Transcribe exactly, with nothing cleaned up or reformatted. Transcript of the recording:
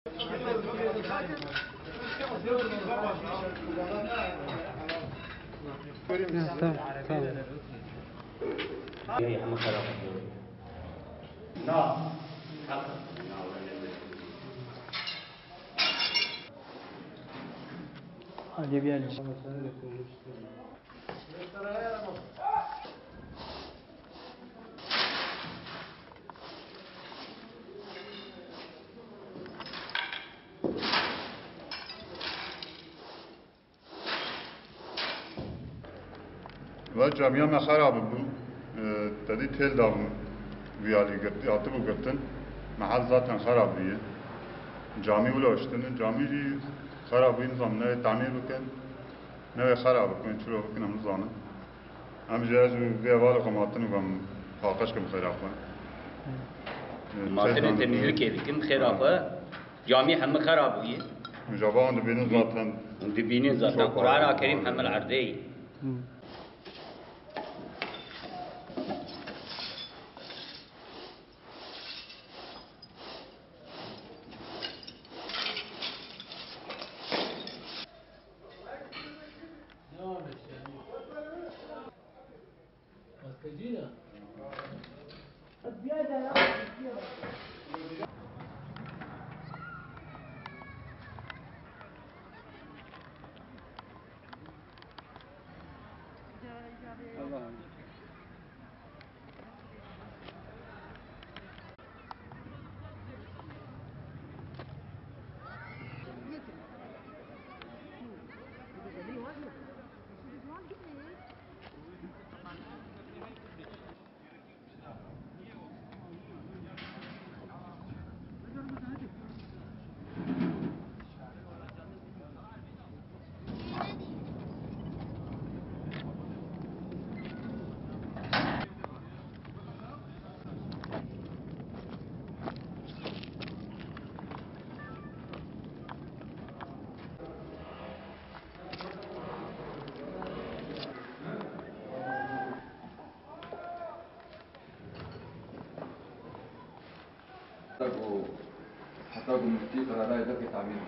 Ya, tamam, tamam. Hemû xera. Na. Hadi bir yerleşelim. Ve camiya me xera bû. E, tedî têl dabû vî alî girtî, hatibû girtin. Mehel zaten xera bûye. Camî wilo hiştine. Camî jî xera bûye, nizam newê tamîr bikin. Newê xera bikin, çilo bikin, em nizanin. Em jî ez û vê hevalê xwe matin û em paqij kim xêra xwe. Matinê temizlikê dikim xêra xwe. Camî hemî xera bûyî. Mijaban dibînin zaten. Dibînin zaten. Çok Qur'ana var. Kerîm hemî li erdê yî. Heta ku, heta ku muftî qerara dike tamîr.